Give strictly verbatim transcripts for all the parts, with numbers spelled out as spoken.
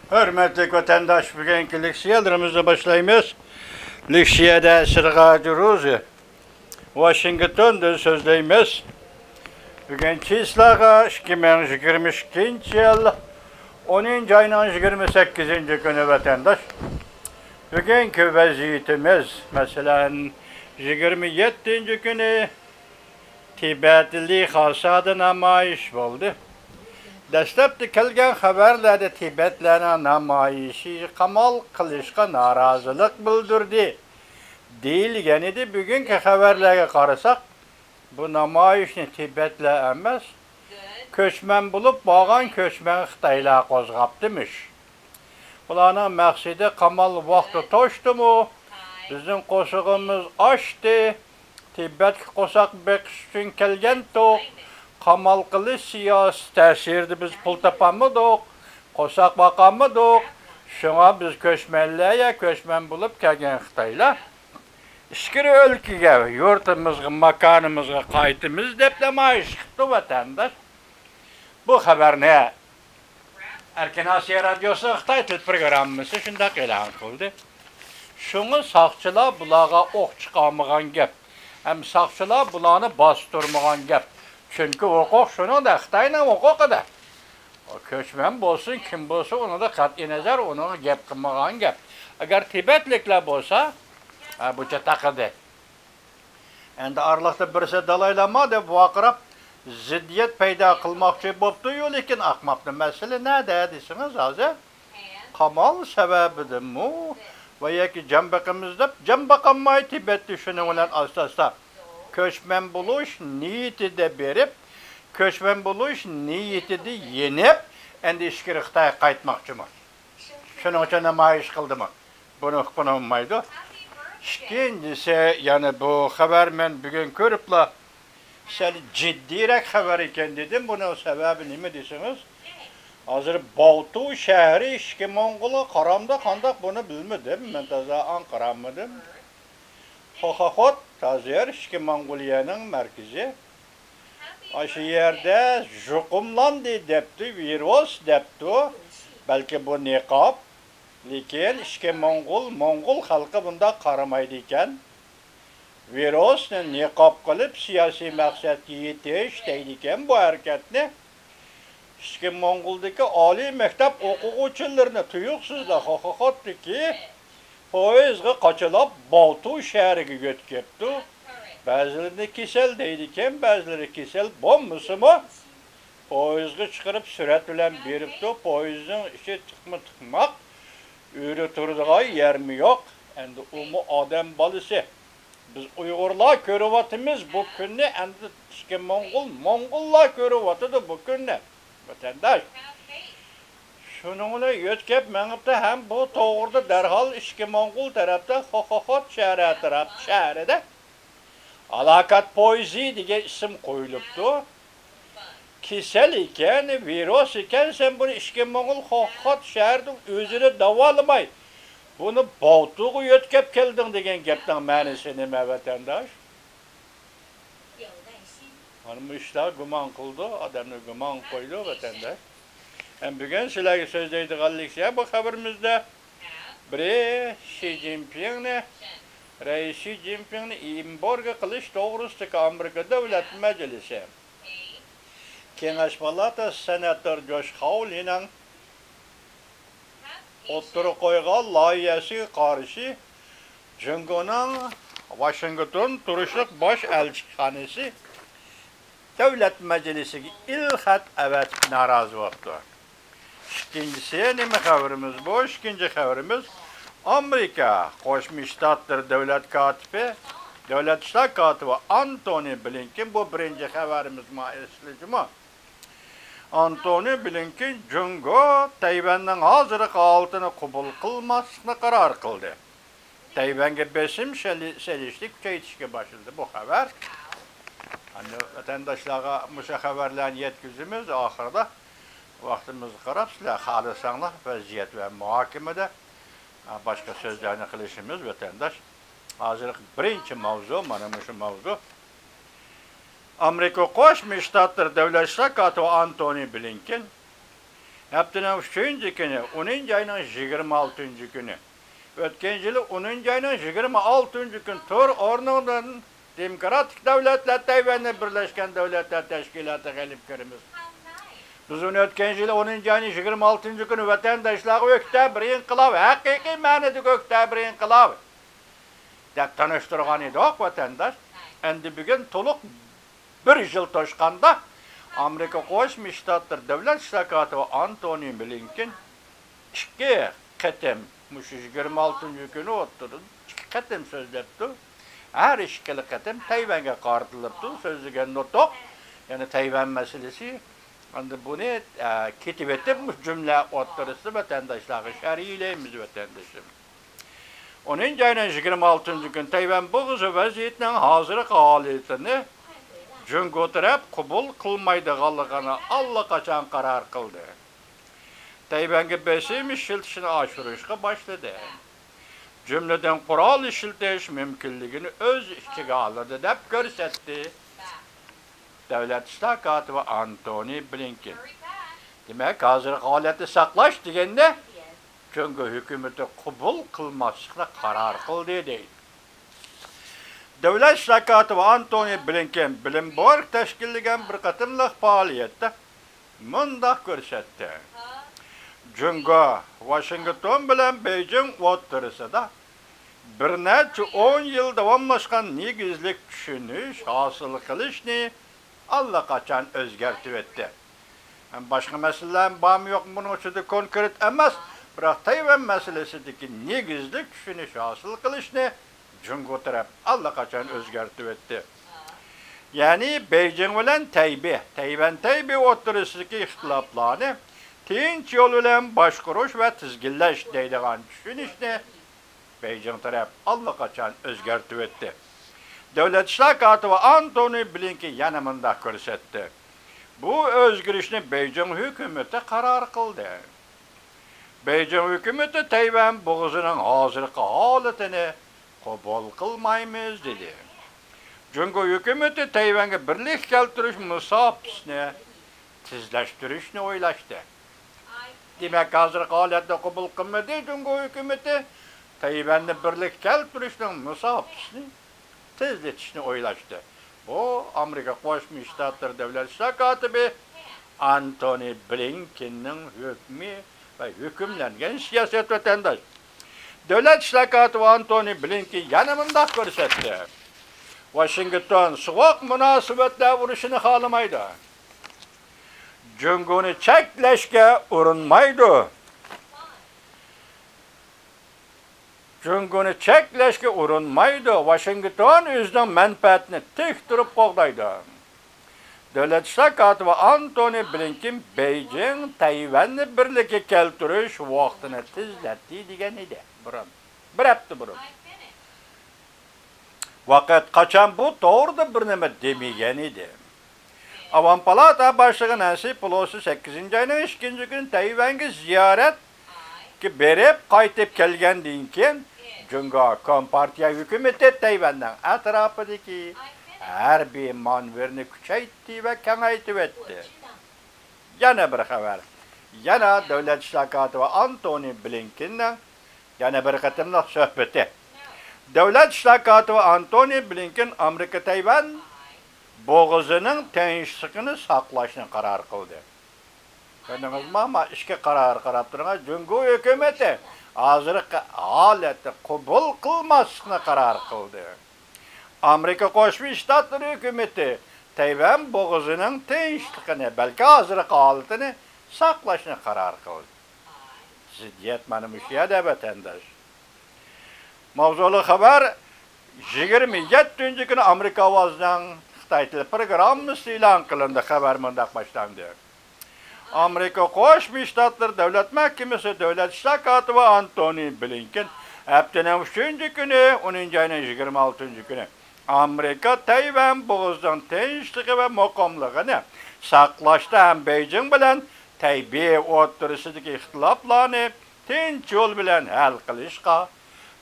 ھۆرمەتلىك ۋەتەنداش، بۈگۈنكى لېكسىيەلىرىمىزنى باشلايمىز. لېكسىيەدە سىرغاجى روزى، ۋاشىنگتوندىن سۆزلەيمىز. بۈگۈن چىسلاغا ئىككى مىڭ يىگىرمە ئىككىنچى يىل ئونىنچى ئاينىڭ يىگىرمە سەككىزىنچى كۈنى، ۋەتەنداش. بۈگۈنكى ۋەزىيىتىمىز، مەسىلەن، يىگىرمە يەتتىنچى كۈنى تىبەت لىخاسادا نامايىش بولدى. دەسلەپتە كەلگەن خەۋەرلەردە تىبەتلەرنىڭ نامايىشى قامال قىلىشقا نارازىلىق بىلدۈردى دېيىلگەن ئىدى. بۈگۈنكى خەۋەرلەرگە قارىساق، بۇ نامايىشنى تىبەتلەر ئەمەس، كۆچمەن بولۇپ بارغان كۆچمەن خىتايلار قوزغاپتىمىش. بۇلارنىڭ مەقسىتى قامال ۋاقتى توشتىمۇ، بىزنىڭ قورسىقىمىز ئاچتى، تىبەتكە قورساق بېقىش ئۈچۈن كەلگەنتۇق، قامال قىلىش سىياسىتى تەسىرىدە بىز پۇل تاپالمىدۇق، قورساق باقالمىدۇق. شۇڭا بىز كۆچمەنلەر يا كۆچمەن بولۇپ كەلگەن خىتايلار ئىچكىرى ئۆلكىگە، يۇرتىمىزغا، ماكانىمىزغا قايتىمىز دەپ نامايىش قىپتۇ، ۋەتەنداش. بۇ خەۋەرنى ئەركىن ئاسىيا رادىيوسىنىڭ خىتاي تىل پروگراممىسى شۇنداق ئېلان قىلدى. شۇڭا ساقچىلار بۇلارغا ئوق چىقارمىغان گەپ. ھەم ساقچىلار بۇلارنى باستۇرمىغان گەپ. چۈنكى ھوقۇق شۇنىڭدا، خىتاينىڭ ھوقۇقىدا. ئۇ كۆچمەن بولسۇن، كىم بولسۇن، ئۇنىڭدا قەتئىي نەزەر، ئۇنىڭغا گەپ قىلمىغان گەپ. ئەگەر تىبەتلىكلەر بولسا، ھە، بۇ چاتاق ئىدى. ئەمدى ئارىلىقتا بىرسى دالاي لاما دەپ ۋارقىراپ، زىددىيەت پەيدا قىلماقچى بوپتۇ-يۇ، لېكىن ئاقماپتۇ. مەسىلە نەدە دېسىڭىز، ھازىر قامال سەۋەبىدىنمۇ ۋە ياكى جان بېقىمىز دەپ جان باقالماي، تىبەتتە شۇنىڭ بىلەن ئاستا-ئاستا كۆچمەن بولۇش نىيىتىدە بېرىپ، كۆچمەن بولۇش نىيىتىدە يېنىپ، ئەمدى ئىچكىرى خىتايغا قايتماقچىمۇ؟ شۇنىڭ ئۈچۈن نامايىش قىلدىمۇ؟ بۇنى ئۇققىلى بولمايدۇ. ئىككىنچىسى، يەنە بۇ خەۋەر مەن بۈگۈن كۆرۈپلا، سەل جىددىيرەك خەۋەر ئىكەن دېدىم. بۇنىڭ سەۋەبى نېمە دېسىڭىز، ھازىر باۋتۇ شەھىرى ئىچكى موڭغۇلغا قارامدۇ قانداق، بۇنى بىلمىدىم. مەن تازا ئاڭقىرالمىدىم. خوخاخوت ھازىر ئىچكى موڭغۇلىيەنىڭ مەركىزى. ئاشۇ يەردە يۇقۇملاندى دەپتۇ، ۋىرۇس دەپتۇ. بەلكى بۇ نىقاب. لېكىن ئىچكى موڭغۇل، موڭغۇل خەلقى بۇنداق قارىمايدىكەن. ۋىرۇسنى نىقاب قىلىپ سىياسىي مەقسەتكە يېتىش دەيدىكەن بۇ ھەرىكەتنى. ئىچكى موڭغۇلدىكى ئالىي مەكتەپ ئوقۇغۇچىلىرىنى تۇيۇقسىزلا خوخوخوتتىكى پويىزغا قاچىلاپ، باۋتۇ شەھىرىگە يۆتكەپتۇ. بەزىلىرىنى كېسەل دەيدىكەن، بەزىلىرى كېسەل بولمىسىمۇ، پويىزغا چىقىرىپ سۈرەت بىلەن بېرىپتۇ. پويىزنىڭ ئىچى تىقما تىقماق، ئۆرە تۇرىدىغان يەرمۇ يوق. ئەمدى ئۇمۇ ئادەم بالىسى. بىز ئۇيغۇرلار كۆرۈۋاتىمىز بۇ كۈننى، ئەمدى ئىچكى موڭغۇل، موڭغۇللار كۆرۈۋاتىدۇ بۇ كۈننى، ۋەتەنداش. شۇنىڭ بىلەن يۆتكەپ مېڭىپتۇ ھەم بۇ توغرىدا دەرھال ئىچكى موڭغۇل تەرەپتە خوخوخوت شەھىرى ئەتراپ شەھىرىدە ھالاكەت پويىزى دېگەن ئىسىم قويۇلۇپتۇ. كېسەل ئىكەن، ۋىرۇس ئىكەن، سەن بۇنى ئىچكى موڭغۇل خوخوخوت شەھىرىدە ئۆزىنى داۋالىماي، بۇنى باۋتۇغا يۆتكەپ كەلدىڭ دېگەن گەپنىڭ مەنىسى نېمە، ۋەتەنداش؟ مانا مۇشۇلار گۇمان قىلىدۇ، ئادەمنى گۇمان قويىدۇ، ۋەتەنداش. ھەم بۈگۈن سىلەرگە سۆزلەيدىغانلىكسە بۇ خەۋىرىمىزدە بىرى، شى جىنپىڭنى، رەئىس شى جىنپىڭنى ئېمبارگو قىلىش توغرىسىدىكى ئامېرىكا دۆلەت مەجلىسى كېڭەش پالاتاسى سېناتور جوش خاۋلىنىڭ ئوتتۇرىغا قويغان لايىھەسىگە قارشى جۇڭگونىڭ ۋاشىنگتون تۇرۇشلۇق باش ئەلچىخانىسى دۆلەت مەجلىسىگە ئېلخەت ئەۋەتىپ نارازى بوپتۇ. ئىككىنچىسى نېمە خەۋىرىمىز بۇ؟ ئىككىنچى خەۋىرىمىز، ئامېرىكا قوشما شتاتلىرى دۆلەت كاتىپى، دۆلەت ئىشلار كاتىپى ئانتونى بلىنكېن، بۇ بىرىنچى خەۋىرىمىز، ما ئېسىلى جۇمۇ. ئانتونى بلىنكېن جۇڭگو تەيۋەننىڭ ھازىرقى ھالىتىنى قوبۇل قىلماسلىقنى قارار قىلدى. تەيۋەنگە بېسىم شەلى-، سېلىشنى كۈچەيتىشكە باشلىدى. بۇ خەۋەر. ئەمدى ۋەتەنداشلارغا مۇشۇ خەۋەرلەرنى يەتكۈزىمىز. ئاخىرىدا ۋاقتىمىزغا قاراپ، سىلەر خالىساڭلار ۋەزىيەت ۋە مۇھاكىمىدە، ئا، باشقا سۆزلەرنى قىلىشىمىز، ۋەتەنداش. ھازىرقى بىرىنچى ماۋزۇ، مانا مۇشۇ ماۋزۇ. ئامېرىكا قوشما شتاتلىرى دۆلەت ئىشلار كاتىپى ئانتونى بلىنكېن ھەپتىنىڭ ئۈچىنچى كۈنى، ئونىنچى ئاينىڭ يىگىرمە ئالتىنچى كۈنى. ئۆتكەن يىلى ئونىنچى ئاينىڭ يىگىرمە ئالتىنچى كۈنى تۇر ئورنۇڭدىن، دېموكراتىك دۆلەتلەر تەيۋەننى بىرلەشكەن دۆلەتلەر تەشكىلاتىغا ئېلىپ كىرىمىز. بىز ئۇنى ئۆتكەن يىلى ئونىنچى ئاينىڭ يىگىرمە ئالتىنچى كۈنى ۋەتەنداشلارغا ئۆكتە بىر ئىنقىلاب، ھەقىقىي مەنىدىكى ئۆكتە بىر ئىنقىلاب دەپ تونۇشتۇرغان ئىدۇق، ۋەتەنداش. ئەمدى بۈگۈن تولۇق بىر يىل توشقاندا، ئامېرىكا قوشما شتاتلىرى دۆلەت ئىشلار كاتىپى ئانتونى بلىنكېن ئىككى قېتىم، مۇشۇ يىگىرمە ئالتىنچى كۈنى ئوتتۇرىدىن ئىككى قېتىم سۆزلەپتۇ. ھەر ئىككىلا قېتىم تەيۋەنگە قارىتىلىپتۇ سۆزلىگەن نۇتۇق. يەنى تەيۋەن مەسىلىسى. ئەمدى بۇنى، ئە، كېتىۋېتىپ، مۇشۇ جۈملە ئوتتۇرىسىدا ۋەتەنداشلارغا شەرھلەيمىز، ۋەتەندىشىم. ئونىنچى ئاينىڭ يىگىرمە ئالتىنچى كۈنى تەيۋەن بوغۇزى ۋەزىيىتىنىڭ ھازىرقى ھالىتىنى جۇڭگو تەرەپ قوبۇل قىلمايدىغانلىقىنى ئاللىقاچان قارار قىلدى. تەيۋەنگە بېسىم ئىشلىتىشنى ئاشۇرۇشقا باشلىدى. جۈملىدىن قورال ئىشلىتىش مۇمكىنلىكىنى ئۆز ئىچىگە ئالىدۇ، دەپ كۆرسەتتى دۆلەت ئىشلار كاتىپى ئانتونى بلىنكېن. دېمەك، ھازىرقى ھالەتنى ساقلاش دېگەننى جۇڭگو ھۆكۈمىتى قوبۇل قىلماسلىقنى قارار قىلدى، دەيدۇ. دۆلەت ئىشلار كاتىپى ئانتونى بلىنكېن بلومبېرگ تەشكىللىگەن بىر قېتىملىق پائالىيەتتە مۇنداق كۆرسەتتى: جۇڭگو ۋاشىنگتون بىلەن بېيجىڭ ئوتتۇرىسىدا بىر نەچچە ئون يىل داۋاملاشقان نېگىزلىك چۈشىنىش ھاسىل قىلىشنى ئاللىقاچان ئۆزگەرتىۋەتتى. ھەم باشقا مەسىلىلەر بارمۇ يوقمۇ بۇنىڭ ئىچىدە كونكرېت ئەمەس، بىراق تەيۋەن مەسىلىسىدىكى نېگىزلىك چۈشىنىش ھاسىل قىلىشنى جۇڭگو تەرەپ ئاللىقاچان ئۆزگەرتىۋەتتى. يەنى بېيجىڭ بىلەن تەيبېي، تەيۋەن تەيبېي ئوتتۇرىسىدىكى ئىختىلاپلارنى تىنچ يول بىلەن باشقۇرۇش ۋە تىزگىنلەش دەيدىغان چۈشىنىشنى بېيجىڭ تەرەپ ئاللىقاچان ئۆزگەرتىۋەتتى. دۆلەت ئىشلار كاتىپى ئانتونى بلىنكېن يەنە مۇنداق كۆرسەتتى: بۇ ئۆزگىرىشنى بېيجىڭ ھۆكۈمىتى قارار قىلدى. بېيجىڭ ھۆكۈمىتى تەيۋەن بوغۇزىنىڭ ھازىرقى ھالىتىنى قوبۇل قىلمايمىز، دېدى. جۇڭگو ھۆكۈمىتى تەيۋەنگە بىرلىك كەلتۈرۈش مۇساپىسىنى تېزلەشتۈرۈشنى ئويلاشتى. دېمەك، ھازىرقى ھالەتنى قوبۇل قىلمىدى جۇڭگو ھۆكۈمىتى، تەيۋەننى بىرلىككە كەلتۈرۈشنىڭ مۇساپىسىنى تېزلىتىشنى ئويلاشتى. بۇ ئامېرىكا قوشما شتاتلىرى دۆلەت ئىشلار كاتىپى ئانتونى بلىنكېننىڭ ھۆكمى ۋە ھۆكۈملەنگەن سىياسەت، ۋەتەنداش. دۆلەت ئىشلار كاتىپى ئانتونى بلىنكېن يەنە مۇنداق كۆرسەتتى: ۋاشىنگتون سوغۇق مۇناسىۋەتلەر ئۇرۇشىنى خالىمايدۇ. جۇڭگونى چەكلەشكە ئۇرۇنمايدۇ. جۇڭگونى چەكلەشكە ئۇرۇنمايدۇ. ۋاشىنگتون ئۆزىنىڭ مەنپەئەتىنى تىك تۇرۇپ قوغدايدۇ. دۆلەت ئىشلار كاتىپى ئانتونى بلىنكېن بېيجىڭ تەيۋەننى بىرلىككە كەلتۈرۈش ۋاقتىنى تېزلەتتى دېگەن ئىدى بۇرۇن. بىر ھەپتە بۇرۇن. ۋاقىت قاچان بۇ توغرىدا بىر نېمە دېمىگەن ئىدى. ئاۋام پالاتا باشلىقى نەنسى پېلوسى سەككىزىنچى ئاينىڭ ئىككىنچى كۈنى تەيۋەنگە زىيارەتكە بېرىپ قايتىپ كەلگەندىن كېيىن، جۇڭگو كومپارتىيە ھۆكۈمىتى تەيۋەننىڭ ئەتراپىدىكى ھەربىي مانېۋىرنى كۈچەيتتى ۋە كېڭەيتىۋەتتى. يەنە بىر خەۋەر. يەنە دۆلەت ئىشلار كاتىپى ئانتونى بلىنكېننىڭ يەنە بىر قېتىملىق سۆھبىتى. دۆلەت ئىشلار كاتىپى ئانتونى بلىنكېن ئامېرىكا تەيۋەن بوغۇزىنىڭ تىنچلىقىنى ساقلاشنى قارار قىلدى. كۆردىڭىزمۇ؟ ئەمما ئىككى قارار قاراپ تۇرۇڭ. جۇڭگو ھۆكۈمىتى ھازىرقى ھالەتنى قوبۇل قىلماسلىقنى قارار قىلدى. ئامېرىكا قوشما شتاتلىرى ھۆكۈمىتى تەيۋەن بوغۇزىنىڭ تىنچلىقىنى، بەلكى ھازىرقى ھالىتىنى ساقلاشنى قارار قىلدى. زىددىيەت مانا مۇشۇ يەردە، ۋەتەنداش. ماۋزۇلۇق خەۋەر، يىگىرمە يەتتىنچى كۈنى ئامېرىكا ئاۋازىنىڭ خىتاي تىلى پروگراممىسى ئېلان قىلىندى. خەۋەر مۇنداق باشلاندى. ئامېرىكا قوشما شتاتلىرى دۆلەت مەھكىمىسى دۆلەت ئىشلار كاتىپى ئانتونى بلىنكېن ھەپتىنىڭ ئۈچىنچى كۈنى، ئونىنچى ئاينىڭ يىگىرمە ئالتىنچى كۈنى ئامېرىكا تەيۋەن بوغۇزىنىڭ تىنچلىقى ۋە مۇقىملىقىنى ساقلاشتا ھەم بېيجىڭ بىلەن تەيبېي ئوتتۇرىسىدىكى ئىختىلاپلارنى تىنچ يول بىلەن ھەل قىلىشقا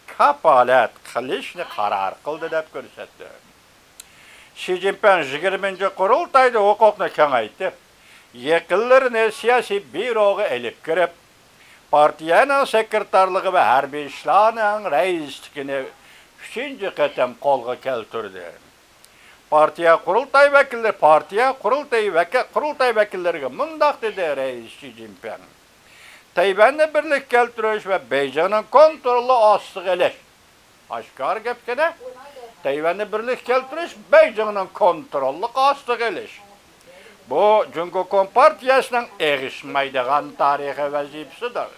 كاپالەت قىلىشنى قارار قىلدى، دەپ كۆرسەتتى. شى جىنپىڭ يىگىرمىنچى قۇرۇلتايدا ھوقۇقنى كېڭەيتىپ، يېقىنلىرىنى سىياسىي بيۇروغا ئېلىپ كىرىپ، پارتىيەنىڭ سېكرېتارلىقى ۋە ھەربىي ئىشلارنىڭ رەئىسلىكىنى ئۈچىنچى قېتىم قولغا كەلتۈردى. پارتىيە قۇرۇلتاي ۋەكىللىرى، پارتىيە قۇرۇلتىيى ۋەكە-، قۇرۇلتاي ۋەكىللىرىگە مۇنداق دېدى رەئىس شى جىنپىڭ: تەيۋەننى بىرلىككە كەلتۈرۈش ۋە بېيجىڭنىڭ كونترولى ئاستىغا ئېلىش. ئاشكارا گەپكىنە، تەيۋەننى بىرلىككە كەلتۈرۈش، بېيجىڭنىڭ كونتروللۇق ئاستىغا ئېلىش. بۇ جۇڭگو كومپارتىيەسىنىڭ ئېغىشمايدىغان تارىخىي ۋەزىپىسىدۇر.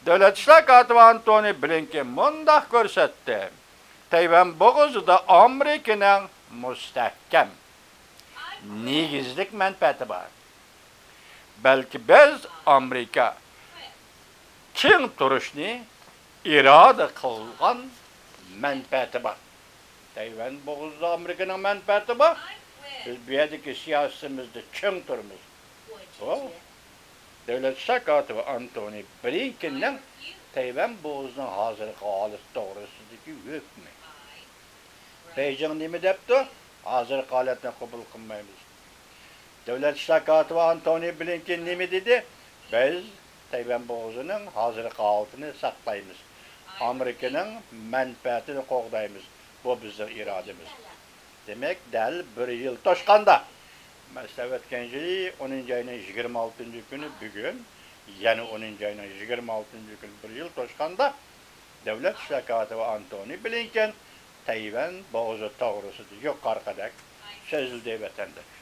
دۆلەت ئىشلار كاتىپى ئانتونى بلىنكېن مۇنداق كۆرسەتتى: تەيۋەن بوغۇزىدا ئامېرىكىنىڭ مۇستەھكەم نېگىزلىك مەنپەئەتى بار. بەلكى بىز ئامېرىكا چىڭ تۇرۇشنى ئىرادە قىلغان مەنپەئەتى بار. تەيۋەن بوغۇزىدا ئامېرىكىنىڭ مەنپەئەتى بار. بىز بۇ يەردىكى سىياسىتىمىزدە چىڭ تۇرىمىز. بۇ دۆلەت ئىشلار كاتىپى ئانتونى بلىنكېننىڭ تەيۋەن بوغۇزىنىڭ ھازىرقى ھالىتى توغرىسىدىكى ھۆكمى. بېيجىڭ نېمە دەپتۇ؟ ھازىرقى ھالەتنى قوبۇل قىلمايمىز. دۆلەت ئىشلار كاتىپى ئانتونى بلىنكېن نېمە دېدى؟ بىز تەيۋەن بوغۇزىنىڭ ھازىرقى ھالىتىنى ساقلايمىز. ئامېرىكىنىڭ مەنپەئەتىنى قوغدايمىز. بۇ بىزنىڭ ئىرادىمىز. دېمەك، دەل بىر يىل توشقاندا، مەسىلەن، ئۆتكەن يىلى ئونىنچى ئاينىڭ يىگىرمە ئالتىنچى كۈنى، بۈگۈن يەنە ئونىنچى ئاينىڭ يىگىرمە ئالتىنچى كۈنى بىر يىل توشقاندا، دۆلەت ئىشلار كاتىپى ئانتونى بلىنكېن تەيۋەن بوغۇزى توغرىسىدا يۇقىرىقىدەك سۆزلىدى، ۋەتەنداش.